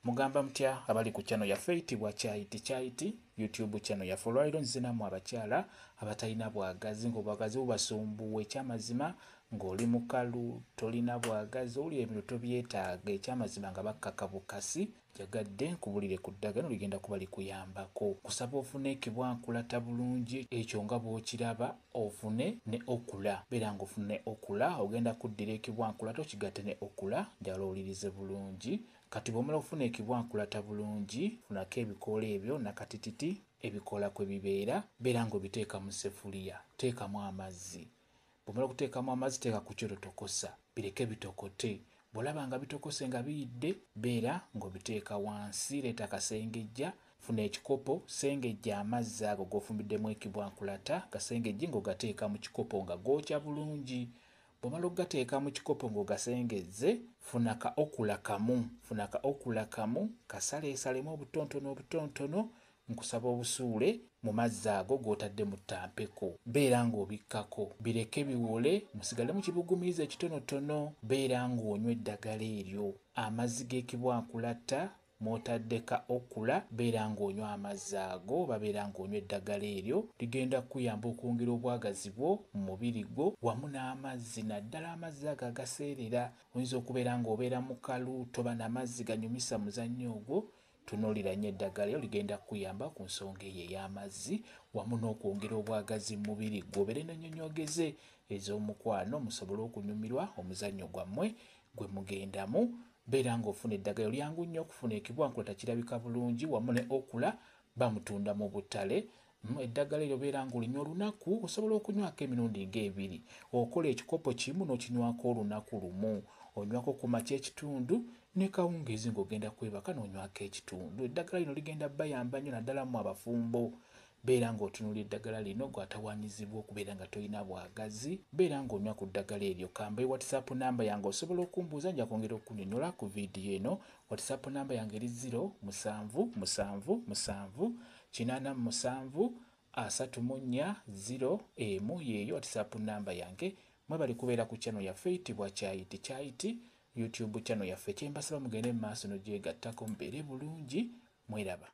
Mugamba mutya abali ku channel yaffe eyitibwa Kyayiti Kyayiti YouTube channel yaffe. Olwaleero nzize nammwe abakyala abatalina bwagazi, ng'obwagazi bubasumbuwa. Ekyamazima ng'oli mukalu, tolina bwagazi, owulira ebintu tobyetaaga, ekyamazima nga bakkaka bukasi. Njagadde nkubulire ku ddagala ligenda kuba likuyambako. Kusaba ofune ekibwankulata bulungi, ekyo nga bw'okiraba, ofune ne okula. Beera ng'ofune okula, ogenda kuddira ekibwankulata okigatte ne okula. Njagala owulirize bulungi. Kati bw'omala okufuna ekibwankulata bulungi, funako ebikoola ebyo nakatititi, ebikoola kwe bibeera, beera ng'obiteeka mu ssefuliya, teekamu amazzi. Bw'omala okuteekamu amazzi, teeka ku kyoto, tokosa, bireke bitokote. Bw'olaba nga bitokose nga biyidde, beera ng'obiteeka wansi, leeta akasengejja, funa ekikopo, sengejja amazzi ago g'ofumbiddemu ekibwankulata, gasengejje ng'ogateeka mu kikopo nga gookya bulungi. Bw'omala okugateeka mu kikopo ng'ogasengezze, funa ka okula kamu, funa ka okula kamu, kasaleesalemu obutontono obutontono, nkusaba obusuule mu mazzi ago g'otadde mu ttampeko. Beera ng'obikkako, bireke biwole, musigalemu kibugumiiza ekitonotono, beera ng'onywa eddagala eryo. Amazzi g'ekibwankulatta mw'otadde ka okula, beera ng'onywa amazzi ago oba beera ng'onywa eddagala eryo, ligenda kukuyamba okwongera obwagazi bwo mu mubiri gwo wamu n'amazzi, naddala amazzi ago agaseerera. Oyinza okubeera ng'obeera mukalu, toba na mazzi ganyumisa muzannyo ogwo, tunuulira nnyo eddagala eryo, ligenda kukuyamba ku nsonga eyo ey'amazzi wamu n'okwongera obwagazi mu mubiri gwo, obeere n'ennyonyoogeze ez'omukwano musobole okunyumirwa omuzannyo gwammwe gwe mugendamu. Beera ng'ofuna eddagala, lyangu nnyo okufuna, ekibwankulata kirabika bulungi wamu ne okula, bamutunda mu butale. Eddagala eryo beera ng'olinywa olunaku, osobola okunywako emirundi ng'ebiri. Okola ekikopo kimu n'okinywako olunaku lumu, onywako ku makya ekitundu ne kawungeezi ng'ogenda kwebaka n'onywako ekitundu. Eddagala lino ligenda bayamba nnyo, naddala mu abafumbo. Beera ng'otunuulira eddagala lino, gw'atawaanyizibwa okubeera nga tolina bwagazi, beera ng'onywa ku ddagala eryo. Kambe WhatsApp namba yange, osobola okumbuuza, nja kwongera okukunnyonnyola ku vidiyo eno. WhatsApp namba yange eri 0 7 7 7 87 34 0 1, yeeyo WhatsApp namba yange. Mwebali kubeera ku channel yaffe eyitibwa Kyayiti Kyayiti YouTube channel yaffe. Kyembasaba mugende mu maaso n'ogyegattako, mubeere bulungi, mweraba.